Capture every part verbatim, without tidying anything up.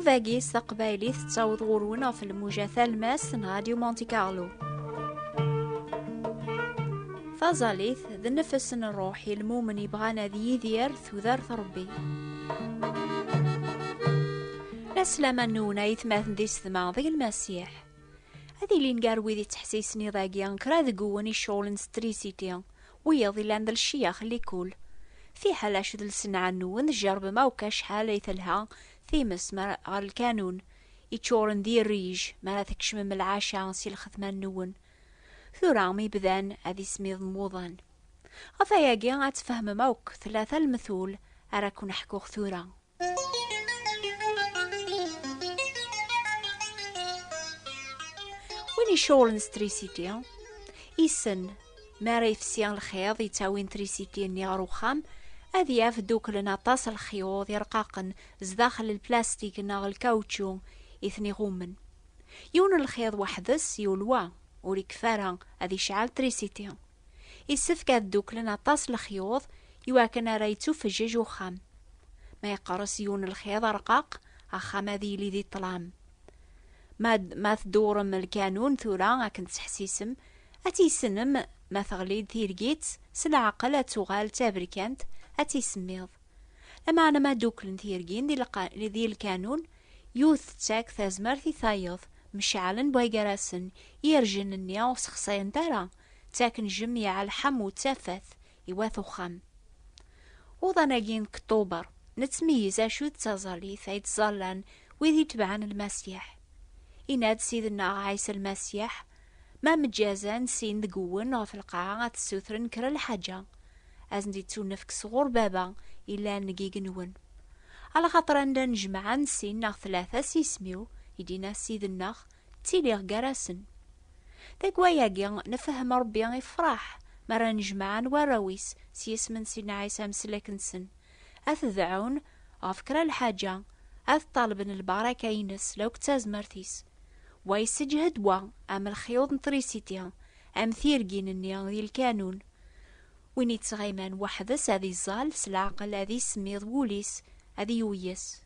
Dagi s taqbaylit tettaweḍ ɣur-wen ɣef lmuja talmast n Radio Monte Carlo. Taẓallit d nnefs n ṛṛuḥ i lmumen yebɣan ad yidir tudert Ṛebbi. Laslama-nwen ay atmaten d isetma deg Lmasiḥ. Ad ilin gar wid ittḥessisen iḍ-agi kra deg-wen iceɣlen s trisiti, wiyaḍ ilan d lecyax n likul. Fiḥel acu d lsenɛa-nwen, tjerbem akk acḥal ay telha times mer-, ɣer lkanun, iččuren d irrij mi ara tkecmem lɛaca si lxedma-nwen. Tura mi bdan ad ismiḍ muḍan. Ɣef ayagi ad tfehmem akk tlata lemtul ara ken-ḥkuɣ tura. Win iceɣlen s trisiti, issen mi ara yefsi lxiḍ yettawin trisiti-nni ɣer uxxam, ad yaf dduklen aṭas lexyuḍ irqaqen zdaxel lplastik neɣ lkawču i ten-iɣummen. Yiwen n lxiḍ weḥd-s yulwa, ur ikfi ara ad icɛel trisiti. Issefk ad dduklen aṭas lexyuḍ iwakken ara yettufeǧǧeǧ uxxam. Ma yeqqers yiwen lxiḍ arqaq, axxam ad yili di ṭṭlam. Ma d-, ma tdurem lkanun tura akken tettḥessisem, ad tissnem ma teɣli-d tirgit, s leɛqel ad tuɣal d taberkant, ad tismiḍ. Lameɛna ma dduklen tirgin di lqa-, di lkanun, yiwet tettak tazmert i tayeḍ, mceɛlen bway gar-asen, irjen-nni ur sexṣayent ara, ttaken jmiɛ lḥamu d tafat i wat uxxam. Uḍan-agi n Kṭuber, nettmeyyiz acu d taẓallit ay ttẓallan wid itebɛen Lmasiḥ. Inna-d Sidna Ɛisa Lmasiḥ, ma mǧazan sin deg-wen ɣef lqaɛa ad tessutren kra lḥaǧa, ad sen-d-ittunefk sɣur Baba yellan deg igenwen. Alaxaṭer anda nejmeɛ sin neɣ tlata s yisem-iw, i d-inna Ssid-nneɣ, ttiliɣ gar-asen. Deg wayagi, nfehhem Ṛebbi ifreḥ mi ara nejmeɛen warraw-is s yisem n Sidna Ɛisa amsellek-nsen, ad t-dɛun ɣef kra lḥaǧa, ad ṭṭalben lbaraka-ines law d tazmert-is. Wa yesseǧhed wa, am lexyuḍ n trisiti, am tirgin-nni di lkanun. Win ittɣiman weḥd-s ad iẓẓal s leɛqel, ad ismiḍ wul-is, ad iweyes.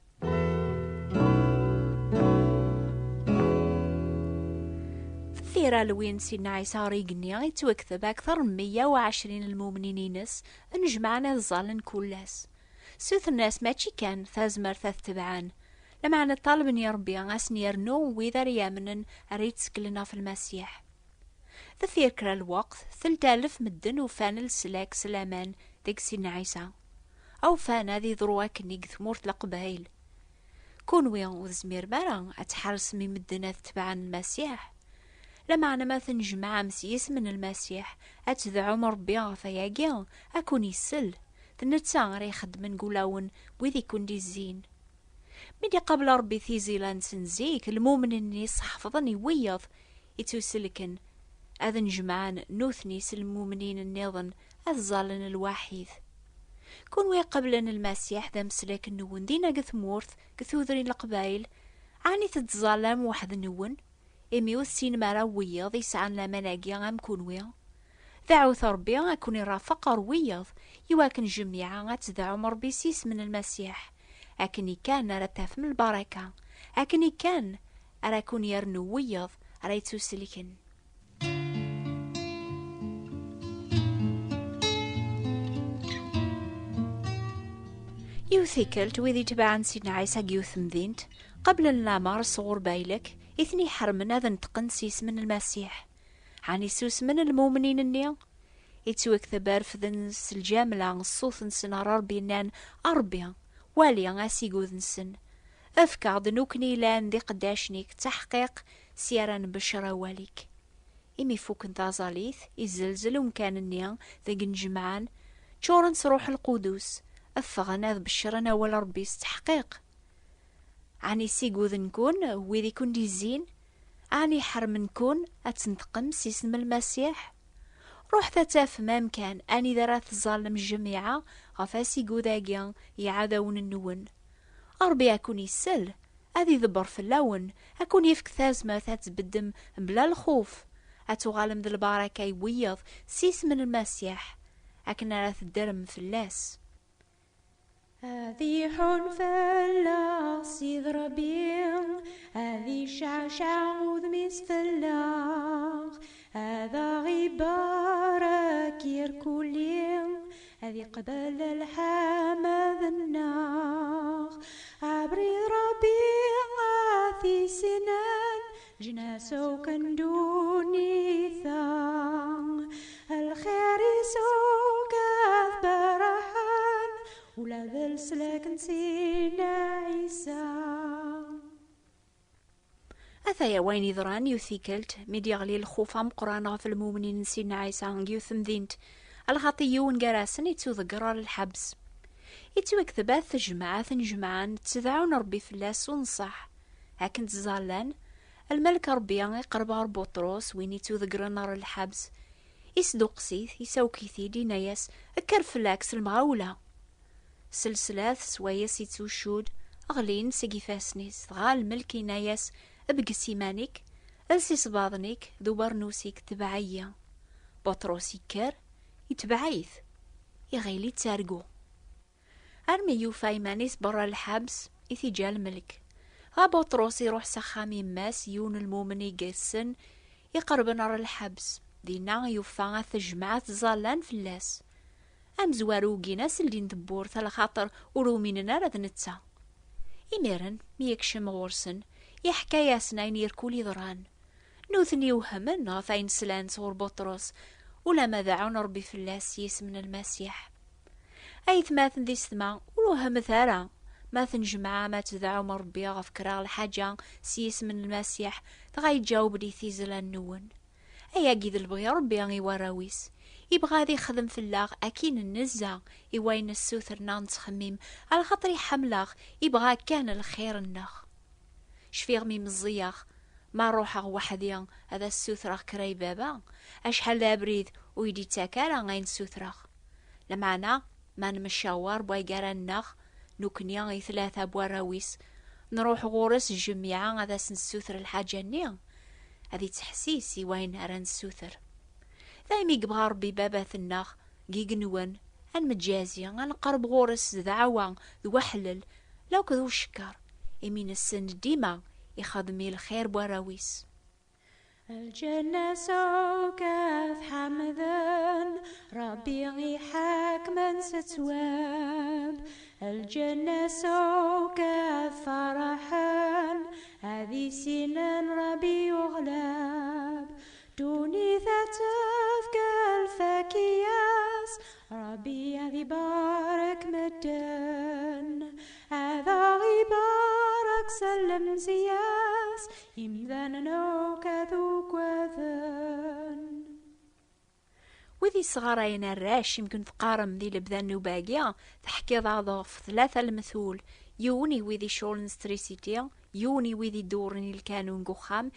Tira Lwin Sidna Ɛisa ɣer igenni, yettwakteb akteṛ n meyya u ɛecrin n lmumnin-ines nejmaɛen ad ẓẓalen kul ass. Sutren-as mačči kan tazmert ad t-tebɛen, lameɛna ṭalben i Ṛebbi ad sen-yernu wid ara yamnen ara yetteklen ɣef Lmasiḥ. Deffir kra lweqt, telt alef medden ufan leslak s laman deg Sidna Ɛisa. Awfan ad iḍru akken i deg tmurt Leqbayel. Kunwi ur tezmirem ara ad tḥersem i medden ad tebɛen Lmasiḥ? Lameɛna ma tnejmaɛem s yisem n Lmasiḥ, ad tedɛum Ṛebbi ɣef ayagi, ad ken-isell. D netta ara ixeddmen deg ulawen wid i ken-d-izzin. Mi d-iqabel Ṛebbi tiẓila-nsen zik, lmumnin-nni sḥefḍen i wiyeḍ ittuselken, ad nejmaɛen nutni s lmumnin nniḍen ad ẓẓallen lwaḥid. Kunwi iqablen Lmasiḥ d ameslak-nwen dinna deg tmurt, deg tudrin Leqbayel, ɛni tettẓallam weḥd-nwen? Imi ur tessinem ara wiyeḍ yesɛan laman-agi am kunwi. Dɛut Ṛebbi ad ken-irafeq ɣer wiyeḍ, iwakken jmiɛa ad tedɛum Ṛebbi s yisem n Lmasiḥ. Akken i kan ara tafem lbaraka, akken i kan ara ken-yernu wiyeḍ ara yettuselken. Yiwet tikkelt, wid itebɛen Sidna Ɛisa deg yiwet temdint, qablen lamer sɣur baylek, i ten-iḥermen ad neṭqen s yisem n Lmasiḥ. Ɛni susmen lmumnin-nni? Ittwakteb refden s lǧamla ṣṣut-nsen ɣer Ṛebbi, nnan: "A Ṛebbi, wali asigud-nsen. Efk-aɣ-d nukni yellan d iqeddacen-ik d taḥqiq, si ara nbeccer awal-ik." Imi fuken taẓalit, izzelzel umkan-nni deg nejmaɛen, ččuren s Ṛuḥ Lqudus, ffɣen ad beccren awal Ṛebbi s teḥqiq. Ɛni siguden-kun wid i kun-d-izzin? Ɛni ḥermen-kun ad tneṭqem s isem n Lmasiḥ? Ruḥet ad tafem amkan anida ara tẓallem jmiɛa ɣef asigud-agi i yiɛdawen-nwen. Ṛebbi ad kun-isell, ad iḍebber fell-awen, ad kun-yefk tazmert ad tbeddem mebla lxuf, ad tuɣalem d lbaraka i wiyeḍ s isem n Lmasiḥ, akken ara teddrem fell-as. Ad iḥun fell-aɣ Ssid Ṛebbi, ad iceɛceɛ udem-is fell-aɣ, ad aɣ-ibarek irkulli, ad iqbel lḥamad-nneɣ. Abrid Ṛebbi ad t-issinen, leǧnas akk n ddunit-a, lxir-is akk ad berrḥen, ula d leslak n Sidna Ɛisa. Ataya wayen yeḍran yiwet tikkelt mi d-yeɣli lxuf ameqqran ɣef lmumnin n Sidna Ɛisa deg yiwet temdint, alxaṭi yiwen gar-asen ittuḍegger ɣer lḥebs. Ittwakteb at tejmaɛt n jemɛan ttedɛun Ṛebbi fell-as s unṣaḥ. Akken ttẓallan, lmelk Ṛebbi iqerreb ɣer Buṭrus, win ittuḍeggren ɣer lḥebs, isduqqes-it, isawk-it-id, yenna-yas: "Kker fell-ak s lemɣawla!" Selslat swayes ittucud, ɣlin seg ifassen-is, dɣa lmelk yenna-yas: "Bges iman-ik, els isebbaḍen-ik d ubernus-ik, tbeɛ-iyi." Buṭrus ikker, itbeɛ-it, iɣil ittargu. Armi yufa iman-is berra lḥebs i t-iǧǧa lmelk. Dɣa Buṭrus iruḥ s axxam yemma-s, yiwen n lmumen i yessen iqerben ɣer lḥebs. Dinna yufa at tejmaɛt ttẓallan fell-as. Amezwaru ugin-as ldin tewwurt, alaxaṭer ur uminen ara d netta. Imiren, mi yekcem ɣur-sen, yeḥka-yasen ayen irkul yeḍran. Nutni wehmen ɣef ayen slan sɣur Buṭrus, ulamma deɛɛun Ṛebbi fell-as s yisem n Lmasiḥ. Aytmaten d isetma, ur wehmet ara ma tnejmaɛem ad tdeɛɛum Ṛebbi ɣef kra lḥaǧa s yisem n Lmasiḥ, dɣa iǧaweb di tizzla-nwen. Ayagi d lebɣi Ṛebbi i warraw-is. Ibɣa ad ixdem fell-aɣ akin nezza i wayen nessuter neɣ nettxemmim, alaxaṭer iḥemmel-aɣ, ibɣa kan lxir-nneɣ. Cfiɣ mi meẓẓiyeɣ, ma ruḥeɣ weḥd-i ad as-ssutreɣ kra i baba, acḥal d abrid ur yi-d-ittak ara ayen ssutreɣ. Lameɛna, ma nemcawar wway gar-aneɣ, nekkni i tlata n warraw-is, nruḥ ɣur-s jmiɛa ad as-nessuter lḥaǧa-nni, ad ittḥessis i wayen ara nessuter. Daymi yebɣa Ṛebbi Baba-tneɣ deg yigenwen, ad nmeǧǧazi, ad nqerreb ɣur-s s ddeɛwa d weḥlel, lakked ucekker, imi nessen dima ixdem i lxir n warraw-is. Lǧennas akk ad ḥemden Ṛebbi iḥakmen s ttwab. Lǧennas akk ad ferḥen, ad issinen Ṛebbi uɣlab. Ddunit ad tefk lfakya-s, Ṛebbi ad ibarek medden. Ad aɣ-ibarek s llemzeyya-s, imdanen akk ad ugaden. Wid yesɣarayen arrac, imken teqqarem di lebda n nnuba-agi, teḥkiḍ-aɣ-d ɣef tlata lemtul, yiwen i wid icuɣlen s trisiti, yiwen i wid idewren i lkanun deg uxxam,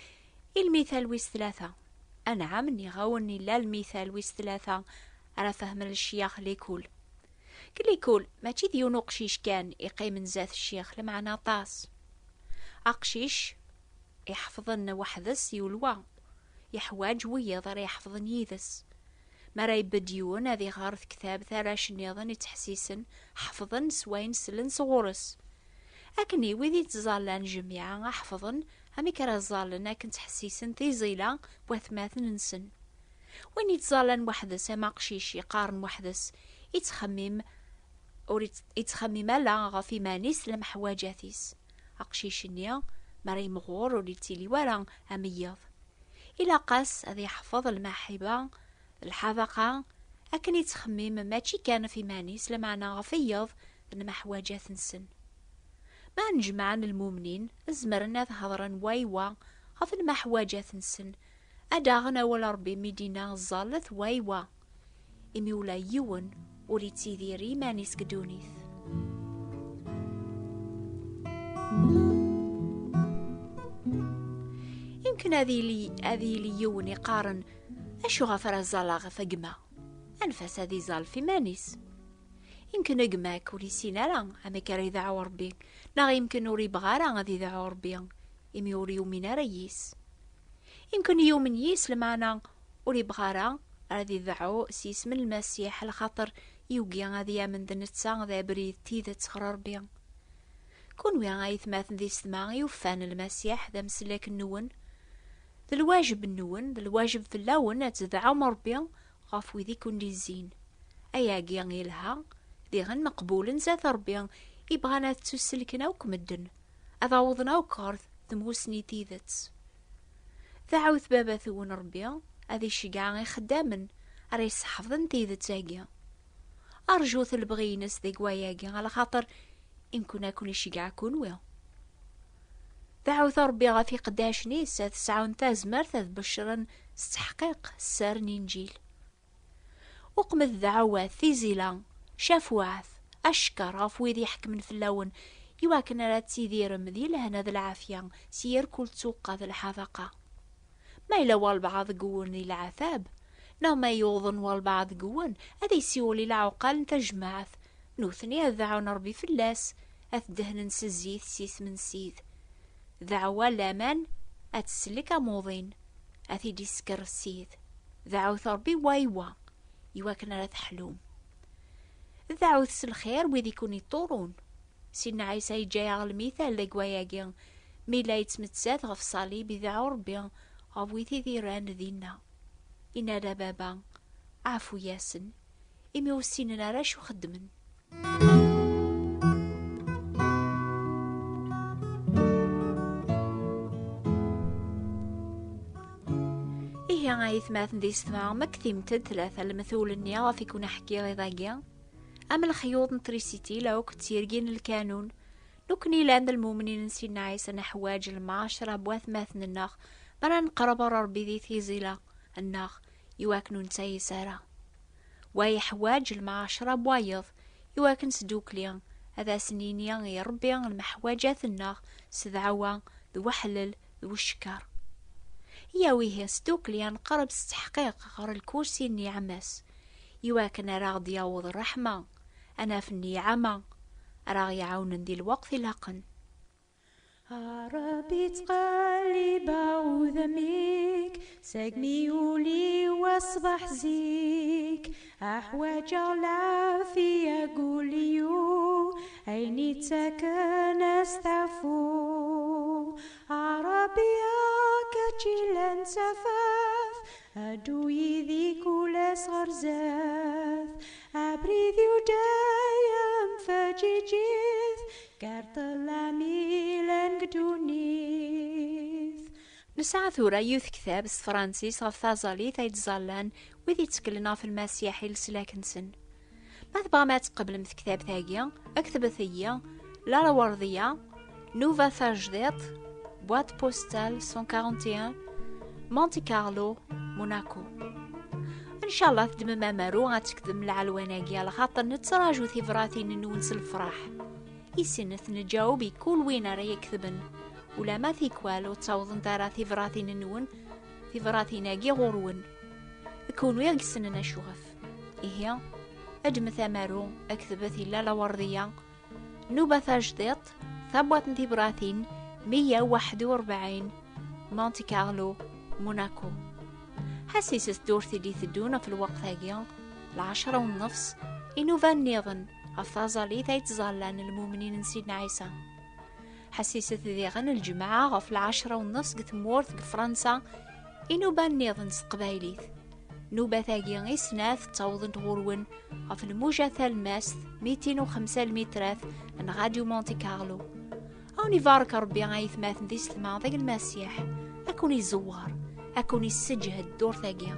i lmital wis tlata. Anɛam, nniɣ-awen, illa lmital wis tlata ara fehmen lecyax likul. Deg likul, mačči d yiwen uqcic kan iqqimen zdat ccix, lameɛna aṭas. Aqcic iḥefḍen weḥd-s yulwa, yeḥwaǧ wiyaḍ ara iḥefḍen yid-s. Mi ara ibedd yiwen ad iɣer tektabt, arrac nniḍen ittḥessisen ḥefḍen s wayen sellen sɣur-s. Akken i wid ittẓallan jmiɛa ad ḥefḍen, amek ara ẓẓallen akken ttḥessisen tiẓila n watmaten-nsen. Win ittẓallan weḥd-s am aqcic yeqqaren weḥd-s, ittxemmim, ur itt-, ittxemmim ala ɣef iman-is d lemeḥwaǧat-is. Aqcic-nni, mi ara yimɣur, ur yettili wara am wiyaḍ. Ilaq-as ad yeḥfeḍ lmaḥiba d lḥadaqa, akken ittxemmim mačči kan ɣef iman-is, lameɛna ɣef wiyaḍ d lmeḥwaǧat-nsen. Ma nnejmaɛen lmumnin, zemren ad hedren waywa ɣef lmeḥwaǧat-nsen, ad d-aɣen awal Ṛebbi mi d-inna ẓẓallet waywa, imi ula yiwen ur ittidir i iman-is deg ddunit. Imken ad yili, ad yili yiwen iqqaren: "Acu ɣef ara ẓẓalleɣ ɣef gma?" Anef-as ad iẓẓal ɣef iman-is. Imken gma-k ur issin ara amek ara idɛu Ṛebbi, neɣ imken ur ibɣi ara ad idɛu Ṛebbi, imi ur yumin ara yis. Imken yumen yis, lameɛna ur ibɣi ara ad idɛu s yisem n Lmasiḥ, lxaṭer Yugi ad yamen d netta d abrid d tidet ɣer Ṛebbi. Kunwi ay atmaten d yessetma yufan Lmasiḥ d ameslak-nwen, d lwajeb-nwen, d lwajeb fell-awen ad tedɛum Ṛebbi ɣef wid i ken-d-izzin. Ayagi yelha, diɣen meqbulen zdat Ṛebbi, ibɣan ad ttuselken akk medden, ad awḍen akk ɣer tmusni n tidet. Dɛut baba-twen Ṛebbi ad iceggeɛ ixeddamen ara yesseḥfḍen tidet-agi. Rjut lebɣi-ines deg wayagi, alaxaṭer imkun ad ken-iceggeɛ kunwi. Dɛut Ṛebbi ɣef iqeddacen-is ad sɛun tazmert ad beccren s tteḥqiq sser n Inǧil. Uqmet dɛawat, tizila, cafuɛat, acekker ɣef wid iḥekmen fell-awen, iwakken ara tidirem di lehna d lɛafya s yir kul ttuqqa d lḥadaqa. Ma yella walbeɛḍ deg-wen di leɛtab, neɣ ma yuḍen walbeɛḍ deg-wen, ad isiwel i leɛqal n tajmaɛt, nutni ad dɛun Ṛebbi fell-as, ad t-dehnen s zzit s isem n Ssid. Dɛwa n laman ad tsellek amuḍin, ad t-id-isker Ssid. Dɛut Ṛebbi wa i wa, iwakken ara teḥlum. Dɛut s lxir wid i ken-iṭṭurun. Sidna Ɛisa yeǧǧa-yaɣ lmital deg wayagi, mi la yettmettat ɣef ṣṣalib, ideɛɛu Ṛebbi ɣef wid i t-irran dinna. Inna-d a Baba, ɛfu-yasen, imi ur ssinen ara acu xeddmen. Ihi ay atmaten d yessetma, ma ktimt-d tlata lemtul-nni ɣef i kun-ḥkiɣ iḍ-agi, am lexyuḍ n trisiti la akk d tirgin n lkanun, nekkni llan d lmumnin n Sidna Ɛisa neḥwaǧ lemɛacra n watmaten-nneɣ mi ara neqreb ɣer Ṛebbi di tizila-nneɣ, iwakken ur nettayes ara. Wa yeḥwaǧ lemɛacra n wayeḍ, iwakken s dukli ad as-nini i Ṛebbi lmeḥwaǧat-nneɣ s dɛawa d weḥlel d weckeṛ. Yaw ihi s dukli ad neqreb s tteḥqiq ɣer lkursi n nniɛma-s, iwakken ara aɣ-d-yaweḍ ṛṛeḥma, ad naf nniɛama ara aɣ-iɛawnen di lweqt ilaqen. A Ṛebbi, ttqellibeɣ udem-ik, segmi ul-iw ṣṣbeḥ zik, aḥwaǧeɣ lɛafiya deg ul-iw, ayen ittaken asteɛfu. A Ṛebbi, akka ččilan safaf, adu yid-i kul ass ɣer zdat, abrid-iw dayem feǧǧiǧit, gar ṭṭlam ilan deg ddunit. Nesɛa tura yiwet tektabt s tefransist ɣef taẓallit ay ttẓallan wid itteklen ɣef Lmasiḥ i leslak-nsen. Ma tebɣam ad tqeblem tektabt-agi, ktbet-iyi Lalla Werdiya, Nnuba Tajdiṭ, boîte postale cent quarante et un, Monte Carlo, Monaco. Ncallah teddmem amaru ad tekdem lɛelwan-agi, alaxaṭer nettraǧu tibratin-nwen s lefraḥ. Isin ad t-nǧaweb i kul win ara iketben. Ulamma tikwal ur ttawḍent ara tibratin-nwen, tibratin-agi ɣur-wen. D kunwi i yessnen acu ɣef. Ihi, ddmet amaru, ktbet i Lalla Werdiya, Nnuba Tajdiṭ, tabwaṭ n tibratin meyya u waḥed u rebɛin, Monte Carlo, Monaco. Ḥassiset ddurt i d-iteddun ɣef lweqt-agi, lɛecra u nnefs, inuba nniḍen ɣef taẓallit ay ttẓallan lmumnin n Sidna Ɛisa. Ḥassiset diɣen lǧemɛa ɣef lɛecra u nnefs deg tmurt deg Fransa, inuba nniḍen s teqbaylit. Nnubat-agi i snat ttawḍent ɣur-wen ɣef lmuja talemmast mitin u xemsa lmitrat n Radio Monte Carlo. A wen-ibarek Ṛebbi ay atmaten d yessetma deg Lmasiḥ, ad ken-iẓewwer, ad ken-isseǧhed ddurt-agi.